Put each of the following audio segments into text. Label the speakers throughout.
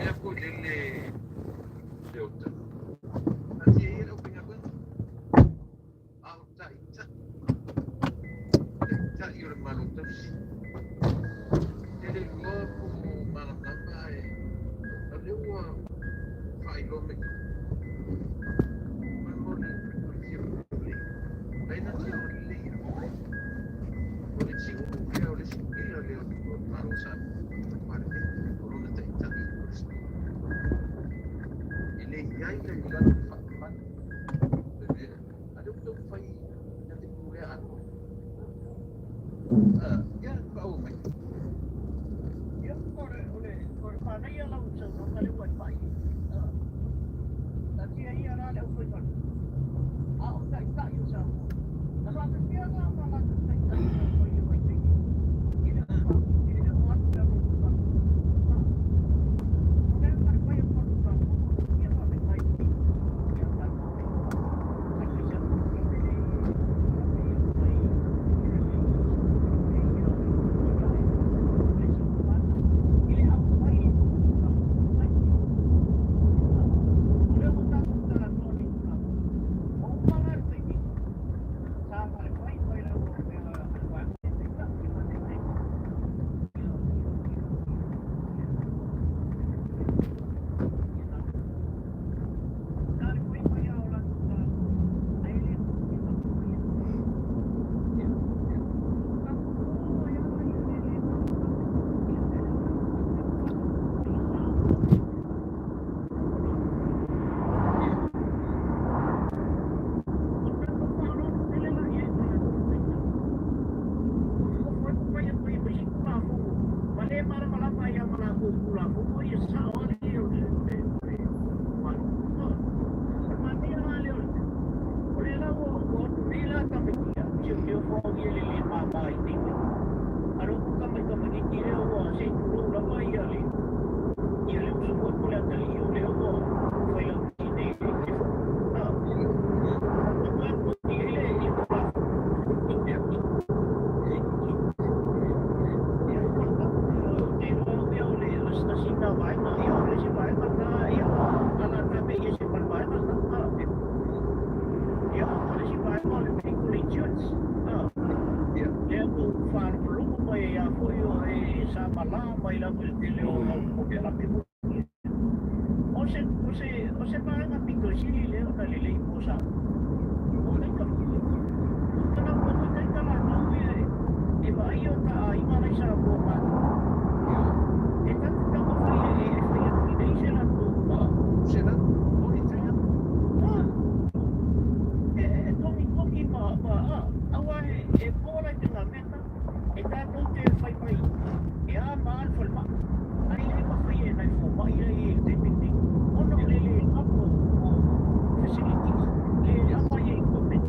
Speaker 1: Mea foi lele le ota. Atia ia le aufaigaluega. A o taitai, taitai o le Malo Tausi. E le iloa po o malamalama ae o lea ua faailoa mai i. O le fia pule, ai na te o lelei ia. O le tiumu lea, o le isi pila lea o le Malo Samoa, o le Palemene, o lona taitai o le Speaker. E le i ai la i lalo o le faamamalu. A lea ua taumafai na te pulea atoa. Ia, faaauau mai.
Speaker 2: Ia, o le manaia lau saunoaga lea ua e pai. Taatia ia la le aufaigaluega. A o taitai o Samoa. Na faapefea la ona latou taitai mai le vaitaimi i le i le o atu le alo o. O le fai o le Tulafono, ia faafetai ia tatou aemaise atu polokalame lea i le aumai o Tulafono mai. O lea ua tatou talanoa i Tulafono. Ua uma la le taimi sa fai mai lava o mea a le vaega taitai ma taitai. Sa le fai mai a o latou talanoa, ae le ia. Oh, ia ia le le O tatou faaaloalo tele la i ai ma latou taitai. Ma le malamalama ai ma latou Tulafono ia sao ale ia o le Malo. O le manaia la lea o lea la ua atu nei la tamaiti teuteu fao ia le le mama i taimi. A lo tamaiti lea ua se i tulou lava ia le uso foi po le atalii o lea ua failautusi nei i le fono. I le Tulafono. Te iloa ia o le tasi na vaega, ia o le isi vaega na ia ala tape ia se mal vaega na. Ia o le isi vaega o le medical insurance. Lea ua faalogologo mai ia foi o e sa malā mai lava i le tele o mau polokalame foi. O se vaega pito sili lea ona lelei mo Samoa. O le ka kana mo te ta latou ia e vaai o ta aiga lai Samoa matou. E tatu taumafai e fai atu i nei se latou
Speaker 1: Se la 43.
Speaker 2: E togitogi ma aua e pola i te ngā mea e tatou te fai mai e a ma al falemai. Ai le mafai e nai fomai ai e te taimi ona o le le lava o facilities, le lava ia equipment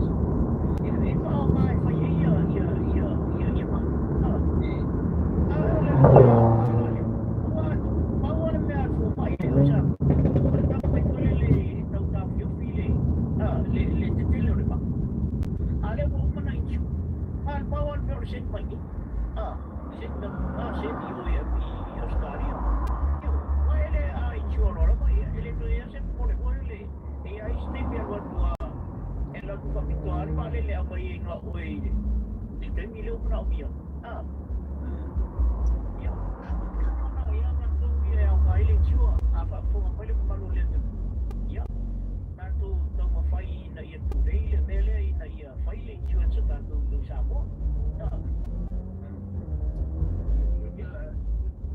Speaker 2: e faaoga e fai ai ia ia ia ia ia ma. A o le ua pau le mea a le fomai e o sa o le taumafai foi le tau taofiofi le tetele o le maa. A lea ua uma na insure. A le pau le mea o le send mai i. Send send i o i Australia. Ua ele a insure loa lava ia, e le toe ia se popole foi le e ai se taimi alu atu a e alu atu faapitoa le vaalele aumai ai na oe i le taimi lea ua manaomia. Ia, ona ia tatou ia e aoga ai le insure a faafofoga mai le mamalu o le atunuu. Ia, tatou taumafai ina ia tulei le mea lea ina ia fai le insurance a tatou i Samoa.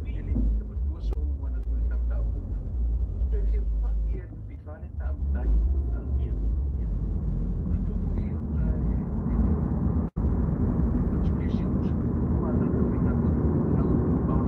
Speaker 1: E le matua so mana tu le mataupu. Toe fia pai e NPF le taamutai.
Speaker 2: Ia.
Speaker 1: Tu foi o ta education ma ta tu i ta au au.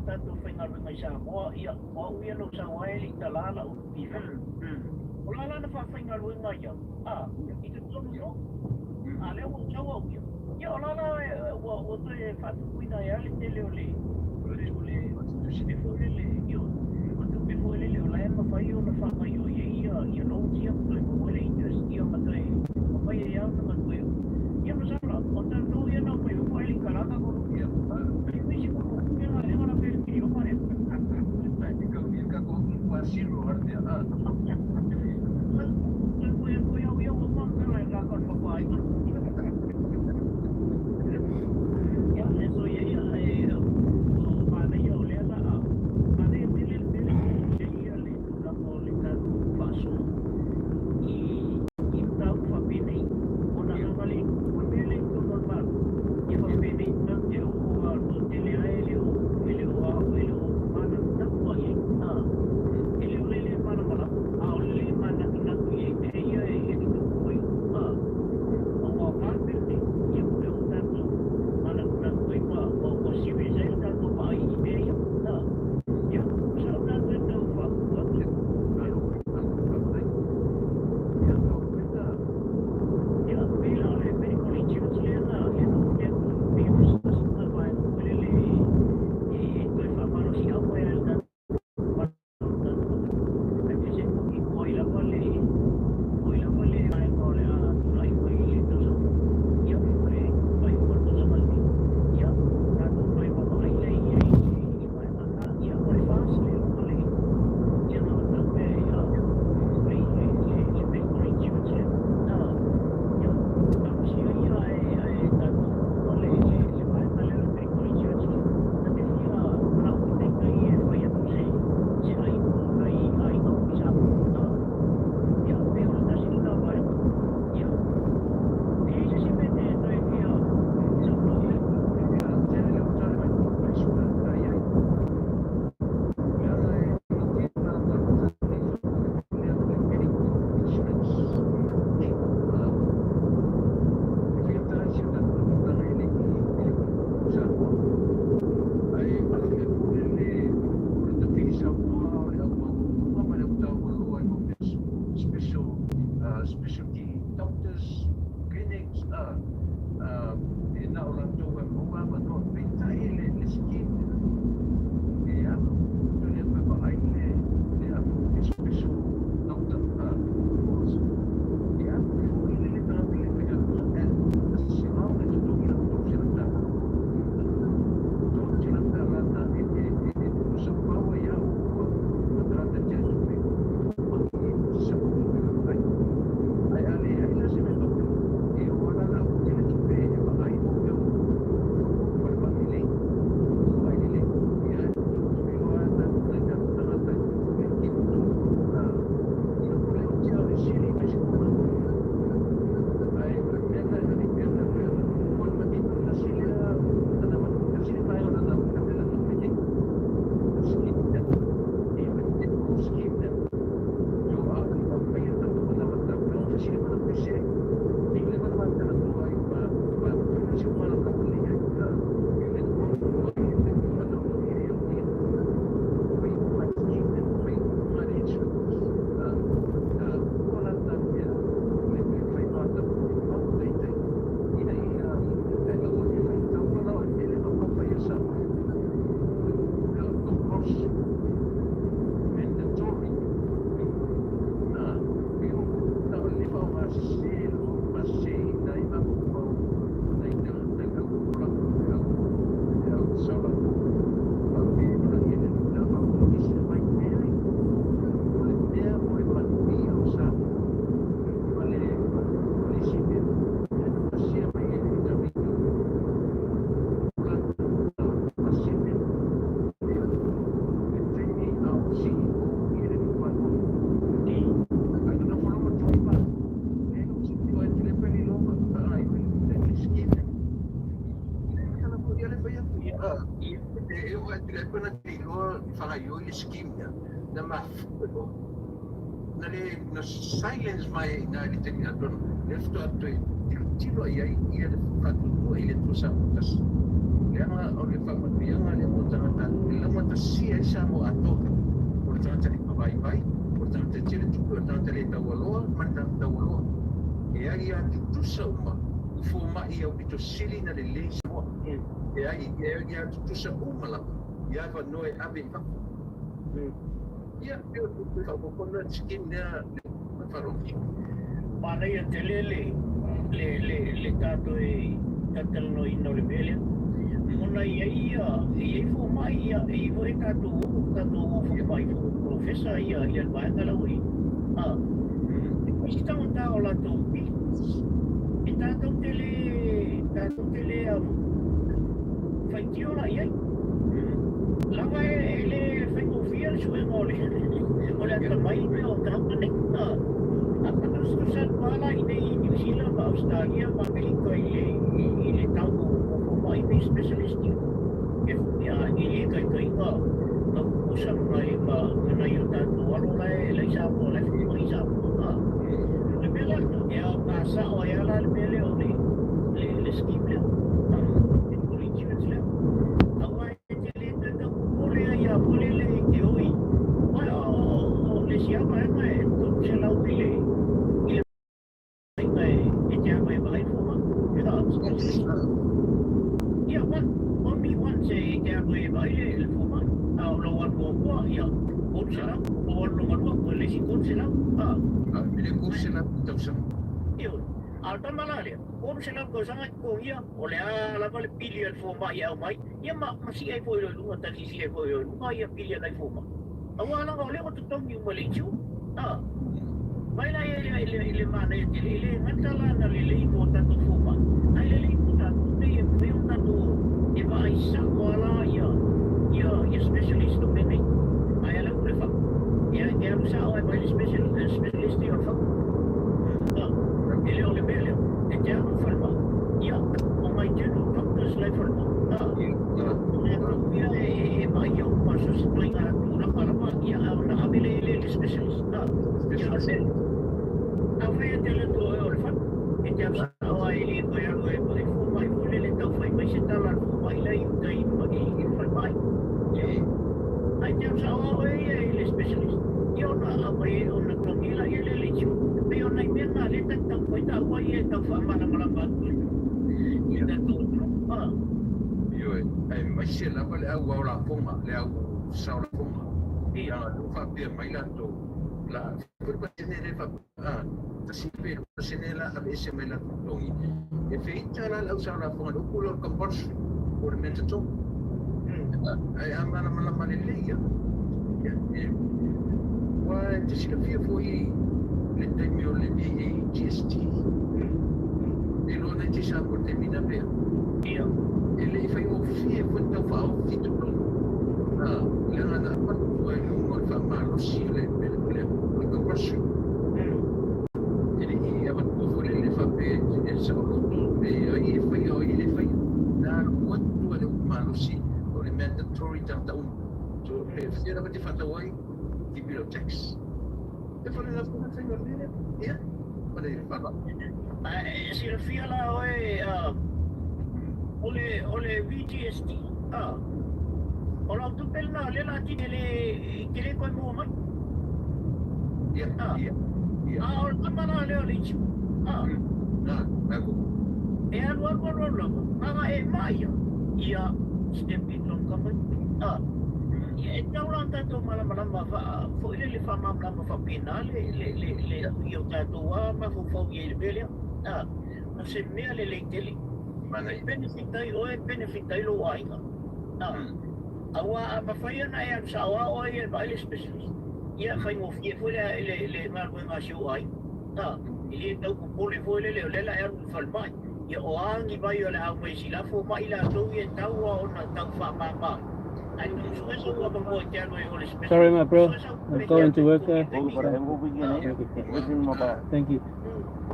Speaker 2: tatou faigaluega i Samoa, ia, o au ia na ou sau lava e le i talā lau PV. O la la na faafaigaluega ia, a, i totonu o, a lea ua ou sau au ia, ia o la la ua toe faatupuina ai lava le tele o le, o le, o le tupe foi lele, ioe, o tupe foi lele o la e mafai ona faagaoioi ai ia loans ia ma toe maua ai le interest, ia ma toe mafai ai lava ona galue. Ia masalo, o tatou ia na omai fafo e le i talā tatou loan. Ai se ega la pe pili o mare. Koe koe au ia ua mangala e la ka papa ai. Ia e so ia ia e o mana ia o lea la a mana ia tele le mele e ia le tulaga o le tatou faasoa i mataupu faapenei ona a le o le mea lea i totonu o le Malo ia faapenei tatou te oo a toatele lava e le o a e le o manatunatu lava i ai e le o le le malamalama a o le lē manatunatu i ai mea ia e tutupu mai aua o le mea lenei ia ua le o tatou manatunatu ai ma ua serious ai le tatou vaai i mea ia ia masalo tatou e tau faaputu atu. Ia pei la o le medical insurance lea na ou tea atu pei o se tasi lena vaega foi lele e toe faamalosiau mai ai le tatou Malo aemaise foi o ai lava le o ai lava le vaega o le a tulai mai i le tausaga fou ia po o le faaiuga o le tausaga lenei ia tatou toe vaavaai lea i ai i vaega na ia o le FAST le ma le ia na o tau le le le le medical insurance lea ia talosia ia ae tatou maua le vaega lea o le medical insurance lea ta te fia manao foi taitai e fai atu se ai mo nai aiga foi i Samoa ia pei o le tasi lena vaega ia e i ai se isi mea e te toe fia saunoa i ai.
Speaker 1: Special specialty doctors, clinics, e na o latou e maua avanoa peitai le scheme e alu le toe vaai le alu special doctor e alu foi le tagata le faigaluega e simao le totogi la $300 na e tusa paua ia o tagata tele tupe sa ai ai ale ai la se mea e o ala la o tele tupe e vaai mo mea o falemai lelei ai lelei ia iloa ta tagata e kiko ia o le tia o le sili mai se kona ai mea na mea na o le matino tasi lea ana tasi le vaega na na na na na scheme e scheme so a a ia ta na na na sili mana pese le mana mana na to ai ma ma si mana ka le ai le ko ko le mana o le o le pai mai scheme pai management ko la ta ia le pe fai ma ta ma tai tai ina ia e la o le fai tau la e le ma pa ia sa of course mandatory e o na o le ma se ma se na i ma ko na i ta na au ko la au au sa la pa pe na i le na ma ko i se mai me ai o le mea o le manuia o sa ma le si mea e na pasia mai e le ta o la pasia mea e taimi a o si o i le pa ai na folo ma toi ma e no si o e le peli lo ma ai le scheme kala po ia le fai atu
Speaker 2: Ia ia
Speaker 1: e o e le pena te iloa fagaioi le scheme ia na mafua na le na silence mai na le taimi atonu le faatoa toe tilotilo ai ai ia le faatuatua i le Atua Samoa tasi. Leaga o le faamanuiaga lea mo tagata e laugatasia ai Samoa atoa. O le tagata limavaivai, o le tagata tele tupe, o le tagata le taualoa ma le tagata taualoa. E ai lava tutusa uma i fomai aupito sili ona lelei i Samoa. E ai lava tutusa uma lava i avanoa e ave i fafo. Ia, pei o le faaopoopo lena i le scheme lea ma le faaaloalo.
Speaker 2: Manaia tele le tatou talatalanoaina o le mea lea. Ona e i ai ia, e i ai fomai, ia, e i ai foi tatou falemai foi polofesa ia le vaega la ua i ai. Ah, isi tagata o latou e tatou te le faitio la i ai. Lava e le faigofie le suega o le atamai mea o tagata nei. Ah, a tusa la i nei New Zealand ma Australia ma Amerika i le tau o fomai nei specialist e ia e le taitaiga na pusa ma nai o tatou alo la e lai Samoa la e fomai Samoa. Ah, o le mea la e ao gasao ai ala le mea lea o le scheme lea. Ah, le insurance lea. Aua e te le toe tau popole ai ia foi lele i te oi. Ai o le isi lava vaega e 300 i le e te alu e vaai fomai. Ah, ia, one, only once e te alu e vaai le fomai. A o lau alu muamua, ia, 300, o alu longa lua, o le isi 300. Ah,
Speaker 1: E le 300 i tausaga.
Speaker 2: Ioe. A o le tama la lea, 300 tausaga e totogia, o le a lava le pili a le fomai e aumai, ia ma sii ai foi i luga, tasi ai foi i luga ia pili a nai fomai. Aua laga o lea ua totogi uma e le insurance. Ah, mai la i le manaia tele, e le gata la na lelei mo tatou fomai, ae lelei mo tatou nei e mafai ona tatou e vaai sao ala ia specialist o mea nei. Ae ala le fau. Ia e alu sao ai mai le specialist i o le fau. Ah, e le o le mea lea, e te alu i falemai. Ia, o mai general doctors la i falemai. Ah, o ia e mai au ma so se toiga tulaga lava, ia ona ave le specialist. Ah, ia o le mea. A fai e te le to e o le fatu. E te alu sao ai le toe alu e e fomai foi lele tau fai mai se tala a le fomai la i uta i falemai. Ia. Ai te alu sao au e ia i le specialist. Ia ona au mai ona togi la ia le le insurance. E pei ona i mea na le tau fai taua ia e tau faamalamalama atu i tatou. Ah,
Speaker 1: Ioe, ae maise lava le au ao lafoga, le au sao lafoga.
Speaker 2: Ia.
Speaker 1: Ia, faapea mai latou. La, foi pasene le fa, ah, 1.2% la aveese mai latou totogi. E feita la le au sao lafoga, le upu lea o le compulsory, po o le mandatory. Ae a malamalama lelei ia. Ia, ua e te silafia foi le taimi o le VAGST. E loa nei te sa po le taimi na pea.
Speaker 2: Ia.
Speaker 1: E le i faigofie foi tau faaofi totonu. Ah, leaga na avatu ai luga o le faamalosi o le compulsory. E le i avatua foi le faapea e saoloto pe ai e faia o ai e le faia. Na alu atu ai le upu malosi o le mandatory tagata uma. So, pe fia lava te faatau ai, keep your tax. E fale la funa faiga o le mea lea. Ia, ma le faaaloalo.
Speaker 2: Ae silafia la oe o le VGST. Ah, o lau tupe lena lea la tine le te le koe mua mai.
Speaker 1: Ia,
Speaker 2: Ah.
Speaker 1: ia, ia.
Speaker 2: A o le tama la lea o le issue. Ah,
Speaker 1: Na, na ko.
Speaker 2: e alu alu alu alu lava. Aga e mai ia. Ia step in long company. Ah, ia e tau la tatou malamalama fa foi le faamalamalama faapena le i o tatou a mafaufau i ai le mea lea. Ah, o se mea lelei tele.
Speaker 1: Manaia.
Speaker 2: Benefit ai oe, benefit ai lou aiga. Ah, aua a mafai ona e alu sao a oe e vaai le specialist. Ia faigofie foi le galuega a si ou aiga. Ah, e le tau popole foi lele o lea la e alu i falemai. Ia o agi mai o le au mai silafo mai latou ia tau a ona tau faamama. Ai tu suesa ua ma e te alu e o le specialist.
Speaker 3: Sorry, my bro. I'm going to work there.
Speaker 4: Have a good weekend, eh?
Speaker 3: Okay. Thank you.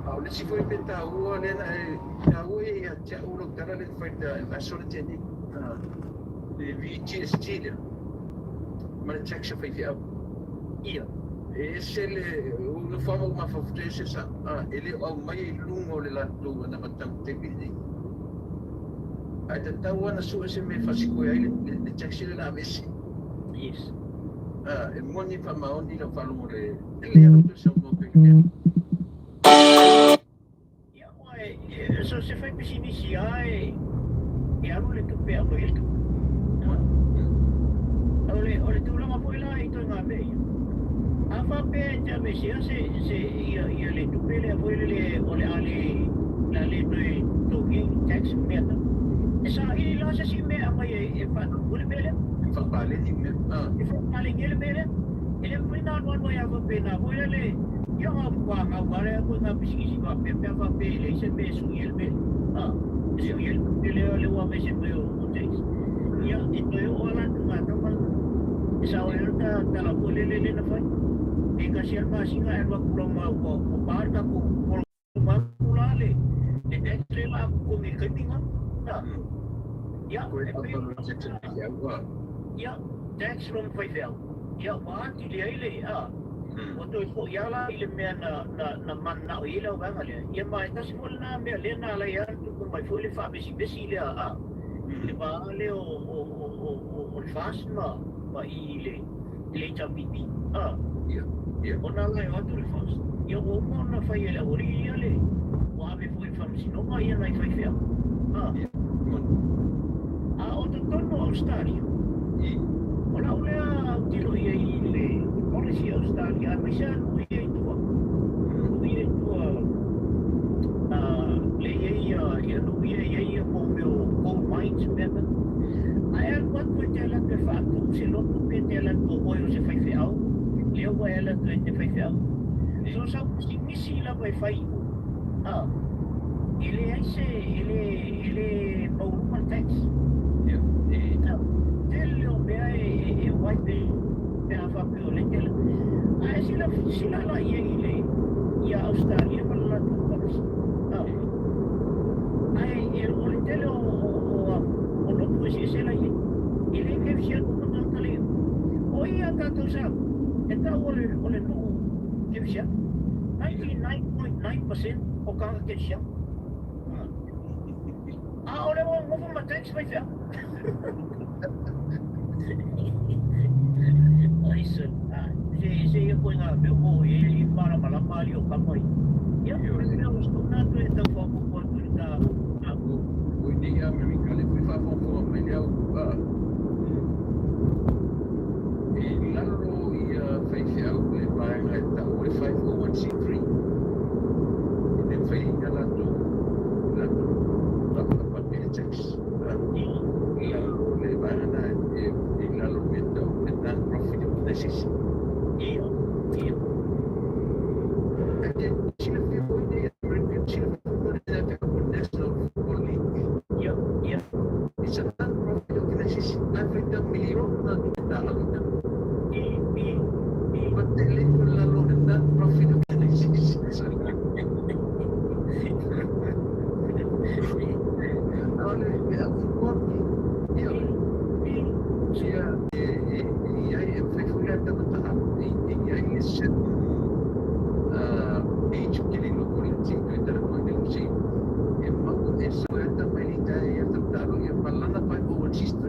Speaker 1: A o le isi foi pe taua lea na e taua e ia te au lau tala le fai le aso le teni. Le VGST lea. Ma le tax a faifeau.
Speaker 2: Ia.
Speaker 1: E ese le, o le whama o mawhawhute ese sa, e le au mai i lunga o le latou na matau taimi nei. Ae tatau lava ona sue se mea e faasikoe ai le tax lea o le a aveese.
Speaker 2: Yes.
Speaker 1: E moni faamaoni lau faalogo i le lea ua toe saunoa pea i le mea.
Speaker 2: Ia, aua e, so se fai pisinisi lava e, e alu le tupe e aumai ai le tupe. O le tulaga foi la i ituaiga mea ia, a faapea e te aveesea se, se, ia, ia le tupe lea foi lele o le a le, le a le toe totogia ni tax ma mea na, e saili la se isi mea e aumai e, e faatupu ai le mea lea.
Speaker 1: E faapaleni mea.
Speaker 2: E faapaleni ai le mea lea. E le mafai ona alualu ai lava faapena foi lele, ia ona matua gau lava lea ituaiga pisinisi faapea pe a faapea e leai se mea e sui ai le mea lea. E sui ai le tupe lea, lea ua aveese mai o tax. Ia, e toe oo lava la i luga tama lena. E sao ai le tala foi lele lea na fai. Pe tasi lava le masina ae alu atu lava ua pa le tatou polo atu la le tax lea la a totogi i le taimi lena. Ia, e pei ona ia, tax lona faifeau. Ia, ua atili ai le, a, ua toe foi lava la i le mea na, na, na mananao i ai le auvaega lea. Ia, ma e tasi foi lena mea lea na ala ai lava ona tupu mai foi le faavesivesi lea, a, i le va lea o, o, o, o, o, o le FAST ma, ma i i le, i le HRPP, a.
Speaker 1: Ia, ia.
Speaker 2: Ona la e o atu le FAST, ia ua uma ona fai e le aualii ia le, ua ave foi i le faamasinoga ia nai faifeau, a.
Speaker 1: Ia, moni.
Speaker 2: A o totonu o Ausetalia, o lau lea autilo i ai i le policy a Ausetalia, aemaise lava nuu ia i tua, nuu ia i tua, lea e i ai ia nuu ia e i ai ia mea o gold mines ma mea na. A e alu atu e te alu atu e faatu se lotu pe te alu atu o oe o se faifeau, lea ua e alu atu e te faifeau. So sau pisinisi lava e fai i o, e leai se, e le, e le maualuga le tax.
Speaker 1: Ia, e.
Speaker 2: Tele o mea e wipe pe a faapea o lea te alu. Ae silasila la i ai i le, ia Ausetalia ma le latou policy. Ae o le tele o, o, o lotu eseese la i ai. E le kerisiano uma tagata la i ai. O i a tatou Samoa, e tau o le, o le nuu kerisiano. 99.9% o tagata kerisiano. A o le ua nofo ma tax faifeau. Ai se, se, se ia koe ngā mea o e i malamalama ali o kama i. Ia, me mea o stona atu e tau whaopopo atu i ta.
Speaker 1: O i nei Amerika le foi faafogafoga mai le au e lalo ia faifeau le vaega e tau o le 501c3 e le mafai ai ona latou latou tapatapa i le tax. I lalo o le vaega lena e i lalo o mea tau le non-profit organization.
Speaker 2: Ia, ia.
Speaker 1: Ae te silafia foi nei Amerika, silafia foi le National Football League.
Speaker 2: Ia, ia.
Speaker 1: It's a non-profit organization. Ae faitau miliona tupe tala i tau.
Speaker 2: I, i, i.
Speaker 1: But e le o lalo o le non-profit organization. A o le mea football, ia, ia, e, e, e i ai, e mafai foi la tagata e, e i ai le certain age ou te le iloa po o le tino e talanoa i le MC. E mau e sau e ata mai le itaea ia tautalo ia ma lana 501c3.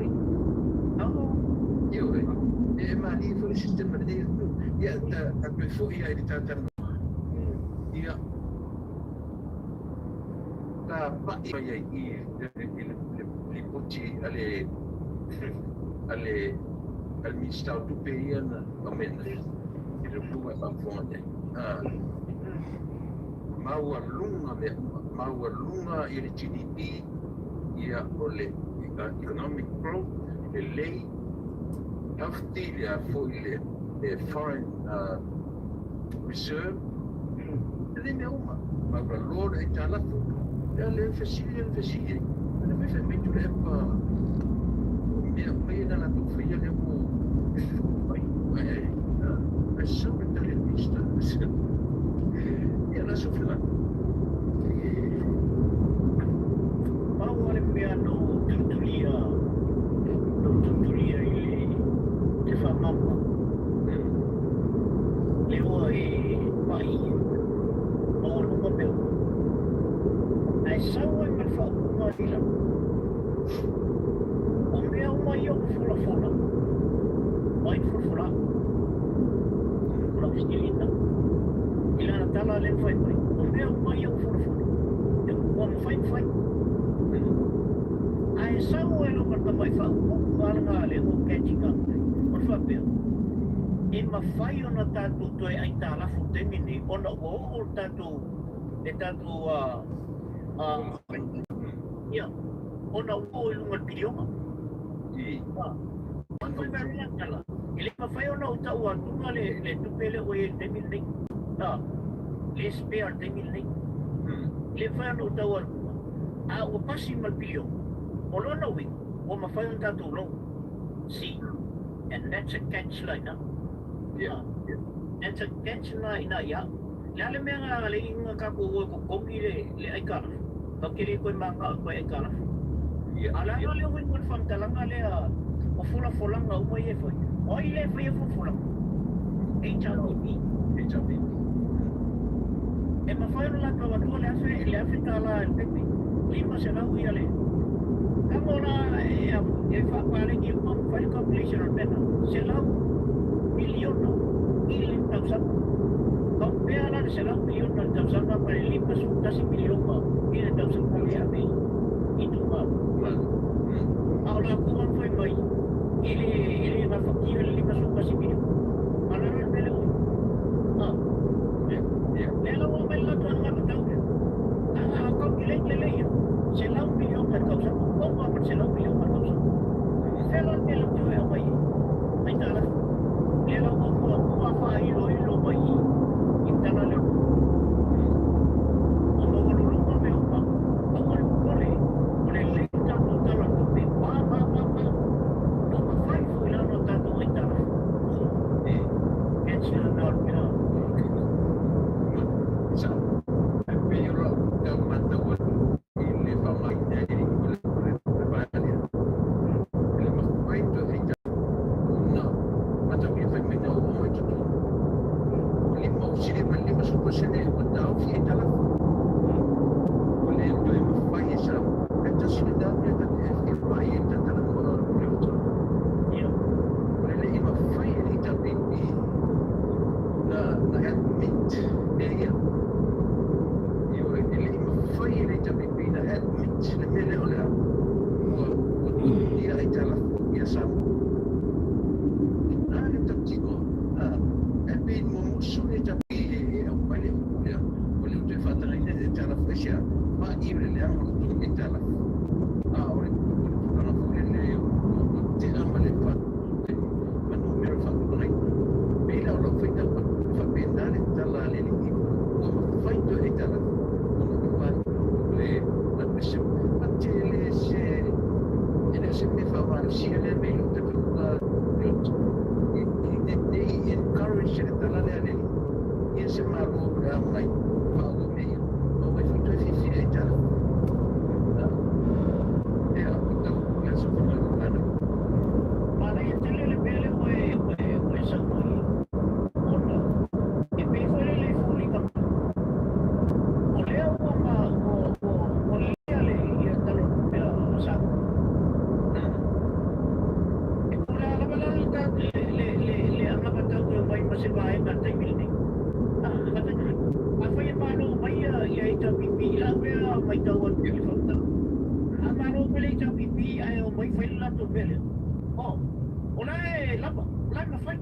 Speaker 1: Ioe, e malie foi le system a lenei atunuu. Ia, ta, ta toe foi lava i le ta talanoa. Ia, ta pai mai ai i i le, le lipoti a le, a le, a le Minisita o Tupe ia na aumai ananafi. E le o ua e faafofoga i ai. Maualuga mea uma, maualuga i le GDP, ia o le economic growth, lelei, healthy le a foi le, le foreign reserve, lelei mea uma, maualalo le aitalafu, ia le fesili le fesili ai, le mea fai mai Tuilaepa, o mea uma ia na latou faia lea ua mai, ae, ae sau le tali a le Minisita. Ia, la Sofia.
Speaker 2: Pau lava le mea na ou tulitulia, na ou tulitulia i le, le faamama, lea ua e pai maualuga mea uma. Ae sau ai ma le faaupuga i lalo. O mea uma ia ua folafola, o ai na folafola au? O lau fesili lena. I lana tala lea na fai mai, o mea uma ia ua folafola, ua mafai ona fai. Ae sau ai loa ma le tamai faaupuga lena lea ua ou catch ina atu nei, o le faapea, e mafai ona tatou toe aitalafu i le taimi lenei ona ua oo le tatou, le tatou ia, ona ua oo i luga i le piliona. Fai mai lea tala, e le mafai ona ou tau atuga le tupe lea ua i ai i le taimi lenei. Le spare i le taimi lenei. E le mafai ona ou tau atuga, a ua pasi ma le piliona, o lona uiga, ua mafai ona tatou loan. See? And that's a catch la ina. That's a catch na ina ia au. Le a le mea na le inga tatou o e totogi le aitalafu? Tatou te le toe manao e toe aitalafu. A o le a la le uiga o le faamatalaga lea o folafolaga uma ia e fai? O ai lea e faia folafolaga? HRPP.
Speaker 1: HRPP.
Speaker 2: E mafai ona latou atua le $1,000 i le pepe, 500 ia le tago la e faapaleni uma ma fai le calculation o le mea lena, $100 miliona i le tausaga. Compare la le $100 miliona i le tausaga ma le $51 miliona i le tausaga lea e ave i itumalo. A o latou lava fai mai e le gafatia le $51 miliona. A o le a la le mea lea ua i ai? Lea la ua aumai le latou anavatau lea. A calculate lelei ia, $100 miliona i le tausaga, ova ma le $100 miliona i le tausaga. O fea la le mea latou te o e aumai ai? Aitalafu. Lea la ua muamua faailoilo mai i i le tala lea. Ua maualuluga mea uma, aua le popole, o le lelei o tatou tala o le tupe, pa pa pa pa. Ua mafai foi la ona tatou aitalafu. Catch lena o le mea.
Speaker 1: Sao. E pei o lau tau matau atu i le faaaogaina e o le vaega lea. E le mafai toe aitalafu ona mataulia fai mai na oo mai totonu. Ua lima o sili ma le 50% ua taofi aitalafu. Ua le toe mafai e Samoa. E tasi lena mea ta te e vaai ai le talanoa o le ota. O le le i mafai e le HRPP na admit mea ia. Ioe, e le i mafai e le HRPP na admit le mea lea o le a ua totogia aitalafu ia Samoa. A le tautino, e pei mumusu le HRPP e aumai le upu lea, ua le toe faatagaina le aitalafu e se a, ma'i o le leaga o le totogi aitalafu. A o le tulaga foi lele ua tea ma le ma numera faatulagaina. Pei la o lau faitau atu, e faapena le tala a le alii ua mafai toe aitalafu ona ua le admission. But e le se e le o se mea faamalosia lea mea i lou talitonuga Leota. I encourage le tala lea a le alii ia se Malo o le a mai faaauau mea ia. O ai foi toe fiafia aitalafu. Ia, o tau le aso faigaluega.
Speaker 2: Manaia tele le mea lea ua e saunoa i ai, ona e pei foi lele i foliga mai, o lea ua ua lelea le ia tala o le tupe a Samoa. E po o le a lava la le anavatau e omai ma se vaega i le taimi lenei. Afai e malo mai ia HRPP i lau lea matau atu i le faamatalaga. A malo mai le HRPP ae omai fai le latou mea lea, oh, o la e lava, o la e mafai.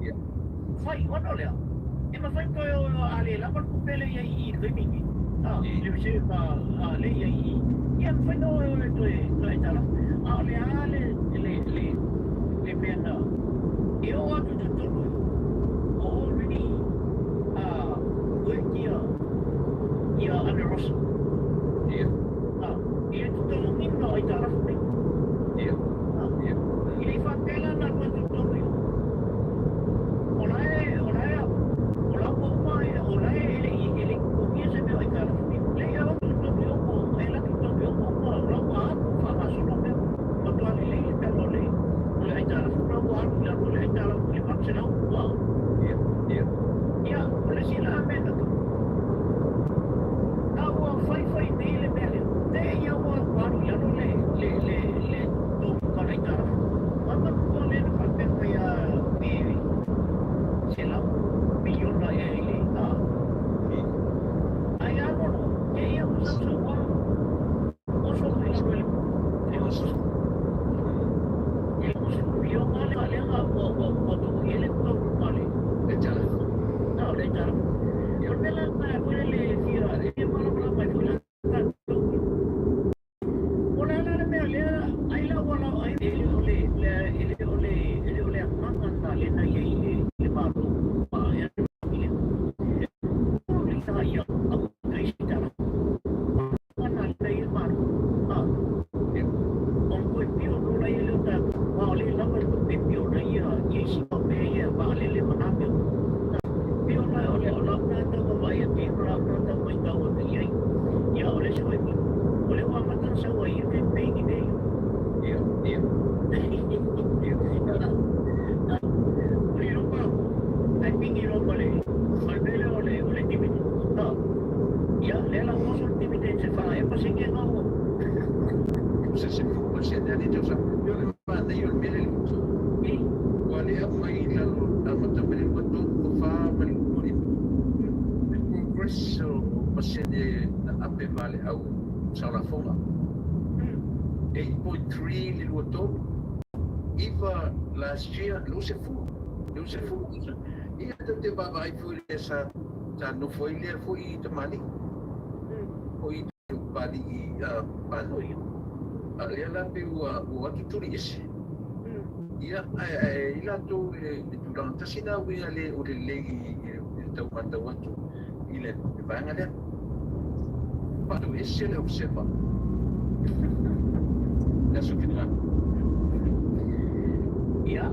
Speaker 2: Fai, ona o lea, e mafai ona toe o a le lava le tupe lea i ai i i le taimi lenei, le reserve lea i ai i i, ia e mafai ona o e toe aitalafu. A o le a le mea na e oo atu i totonu i o, ua already work ia Ana Rosa. I le totogiina o aitalafu nei. I le i faapea la ona alu atu i totonu i o. O la e, o la e, o la ua uma, o la e le i, e le i totogia se mea o aitalafu nei. Leai, alu atu i totonu i o, ua e alu atu i totonu i o, ua uma, o la ua alu faagasolo mea. Matua lelei le tala o le aitalafu la ua alu i lalo o le aitalafu i le 800 ua.
Speaker 1: Ia, ia.
Speaker 2: Ia, o le isi la mea na tupu, a ua Ia, lea la ua oso le dividend se 4% nga ua.
Speaker 1: Se se 4% lea le tausaga. Ia o le manaia o le mea lea le uso. Ua le aumai i lalo amata mai le 23 24 ma le 25. Le progress o pasene na ape ma le au saolafoga. 8.3 le 23, 9 last year, lea ua 10. Lea ua 10 tausaga. Ia tatou te vaavaai foi lea sa nofo ai lea foi tamalii. Foi Papalii Pano. A o lea la pei ua o atu tuli ese. Ia, ae i latou le tulaga tasi lena uiga le o lelei i le tau matau atu i le vaega lea. Faatu ese le Observer le aso finagalo.
Speaker 2: Ia,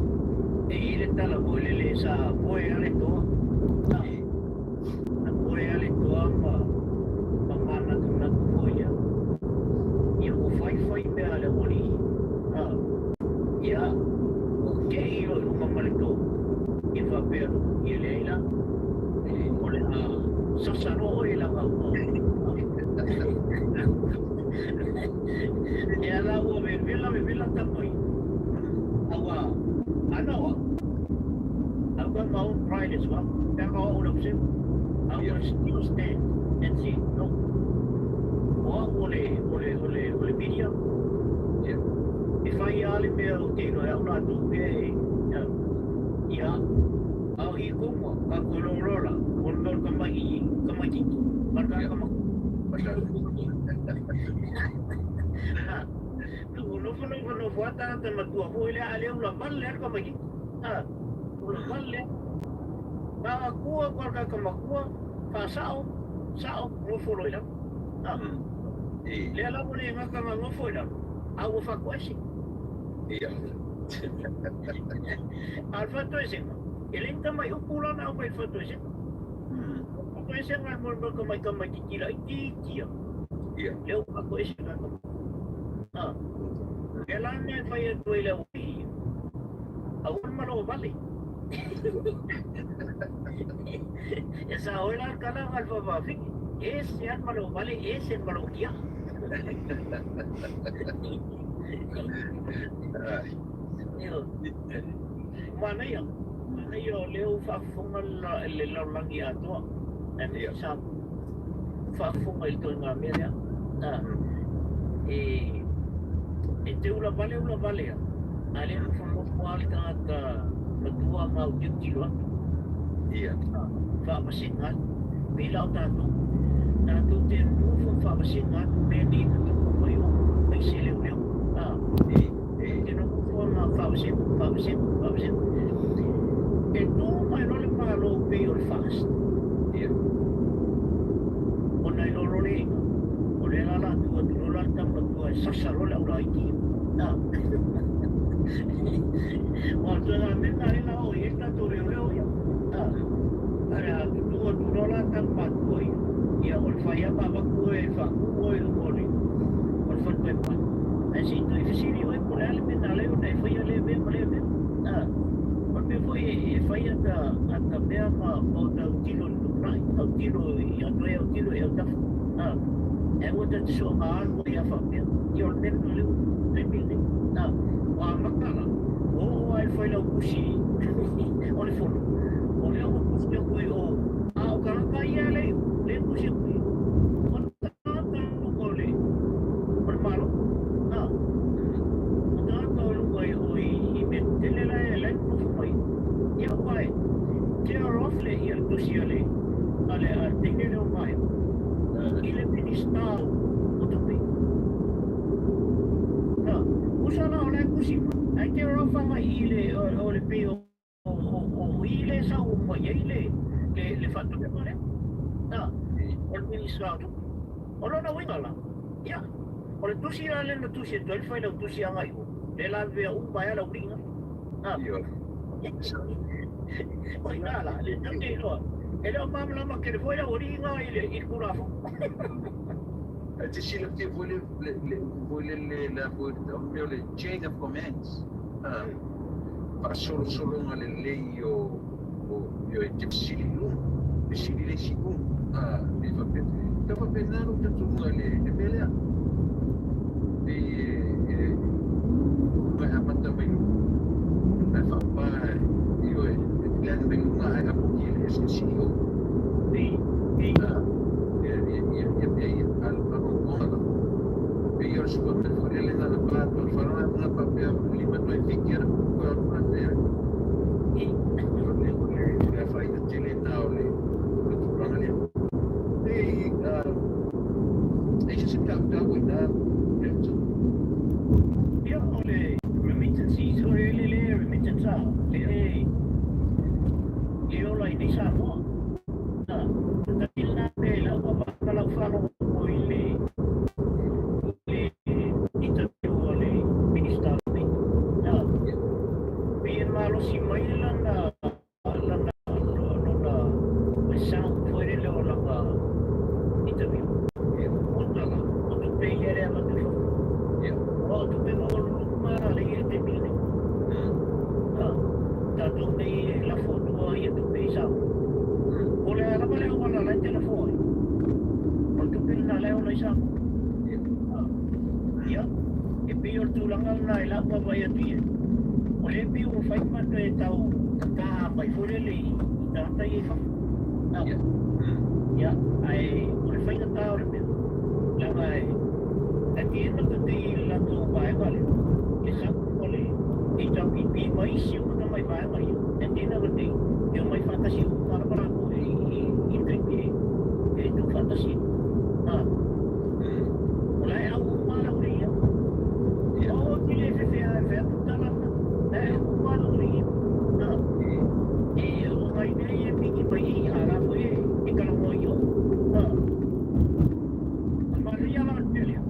Speaker 2: e i ai le tala foi lele sa moe lava le toa. Na moe lava le toa ma manatunatu foi ia. Ia ua fai fai mea a le aualii. Ia, ua tei loa i luga ma le toa. Ia faapea loa, ia leai la. O le a sasa loa oe leaga ua. Ia la ua vevela vevela tama ia. Aua, ana o au. I've got my own pride as well. Pe a o au lau seu. I will still stand and say no. O au o le, o le, o le, o le media. E fai lava le mea o te iloa e au latou mea e, ia, a o i koua, ka koe loa la, o le mea o le tamaitiiti, ma le tagata matua. Nofo nofo nofo lava tagata matua foi lea, a lea ua vale lava le tamaitiiti. Ua vale lava. Magatua koa le tagata matua, faasao, sao, nofo loa i lalo. Lea lava le gata na nofo i lalo, a ua faatoese. A o le faatoesega, e leai ni tamai upu la na aumai i le faatoesega. O le faatoesega e molimau tamai tamaitiiti laitiiti ia. Lea ua faatoese le tagata matua. O lea la na e fai atu ai i le aualii ia, aua le malo vale. E sao ai la le tala a le faafafine, ese lava le malo vale, ese le malo tiaa. Manaia, manaia o lea ua faafofoga le lalolagi atoa, aemaise Samoa, ua faafofoga i le ituaiga mea lea. E te ulavale ulavale lava, a le nofonofo lava le tagata matua ma au tilotilo atu. Faavasega atu. Pei la o tatou, tatou te nonofo ma faavasega atu mea nei na tupu mai o aise leoleo. Tatou te nonofo ma faavasega, faavasega, faavasega. E tu mai loa le Malo pei o le FAST. Ona iloa loa lea i ina, o lea la o le a tu atu loa la le tama matua e sasa loa le aulaiti ia. Aua o le ituaiga mea lena lea o le a oo i ai le tatou leoleo ia. Ae a tutū atu loa la tama matua ia, ia o le fai lava ma avatu oe e faatu oe i luga o le fale paepae. Ae se i toe fesili oe po o le a le mea na ala ai ona e faia lea mea ma lea mea. O le mea foi e fai ata mea ma o ta autilo i le lumanai, autilo i atoe, autilo i autafa. Ae aua ta te soona alu ai lava faapea. Ia o le mea lena o lea ua tupu i le taimi lenei. Ua amata la, ua oo lava i le failautusi o le fono, o lea ua tusi atu i o, a o tagata ia lea i o, lea e tusi atu i o, o tagata o luga o le Malo. O tagata o luga i o i mea tetele la e nonofo mai. Ia aua e tear off le ia le tusi a le a le teine lea o Maea i le Minista o Tupe. Tusa la o la e tusi mai, ae tear off agai i le o le pei o O i lea e sau mai ai le faatonuga lea, o le Minisita o Tupe. O lona uiga la, ia, o le tusi la lea na tusi atu ai le failautusi agai i o, lea la avea uma ai lava le aualii na. O i ina la, le tatou te iloa, e le o malamalama tele foi le aualii na i le Tulafono.
Speaker 1: Ae te silafia foi le upu foi lele la foi o mea o le chain of commands, faasolosologa lelei o e te fesili i luga, fesili le isi i luga, e faapea. Tau lena lou talitonuga i le mea lea. Pei e e amata mai luga ae faapā, ioe, e plan mai luga ae apoki e le CEO. Ia mea ia agoagoga lava. Pei o le Superman foi lele na na pa atu le falaga na faapea lima toe 7 ana pupu e alu ate ai. O le afaina tele lena o le tulaga lea. Pei e se se tautau i na le
Speaker 2: Ia, o le remittances, o le le remittance a, le le ola i nei Samoa. Tasi lena mea i lau vaavaai ma lau faalogologo i le interview a le Minista nei. Pei e malosi mai lana lona le sound foi lele o lana interview. O tala, o tupe ia le avatu i fafo. O tupe maualuluga ma le ia i le taimi lenei. Tatou nei e lafo atua ia tupe i Samoa. O le a lava le auala la e te lafo ai, o le tupe lena la e ola i Samoa. Ia, e pei o le tulaga lena i lau vaavaai atu i ai. O lea pei ua fai ma toe tau tatā mai foi lele i tagata ia i fafo. Ia, ae o le faigata o le mea, leaga e at the end of the day i le latou vaega lea, le sau o le HRPP ma isi uma tamai vaega ia, at the end of the day, e omai faatasi uma lava latou i le taimi e tuufaatasi ai. O la e au uma lava le ia. O te le fefea e fai atu tala lena. La e au uma lava le ia. E o nai mea ia e pigi mai i a la foi e talanoa i o. Manaia la le mea lea.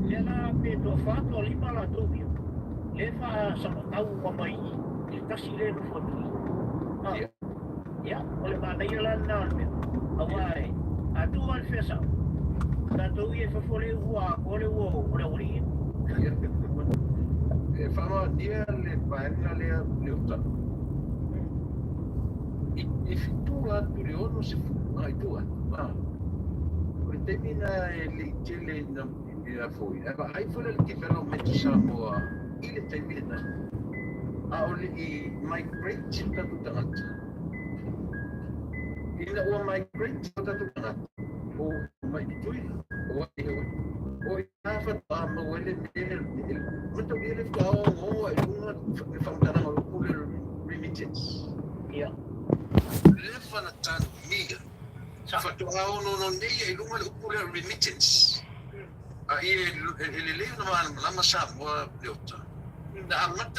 Speaker 2: Lea la pe toafa toalima latou ia. Le faasamatau uma mai i le tasi lea e nofo atu i. Ia, o le manaia la lena o le mea. Aua e a tuu lava le fea sao, tatou ia i fafo le ua atoa le ua o le aualii.
Speaker 1: Ia, e faamaonia le vaega lea Leota. I fitu atu le 60 agai tua atu. O le taimi na e le i tele ina ia foi. Ae vaai foi le development i Samoa i le taimi lena. A o le i migrate o tatou tagata. Ina ua migrate o tatou tagata, o mai Tutuila, o ai o o i a faatoa maua ai le mea mataulia le faatoa ogaoga i luga le faamatalaga o le upu lea o le remittance. Leva na tanomia faatoa onono nei i luga le upu lea o remittance. A ia e lelei ona malamalama Samoa Leota. Na amata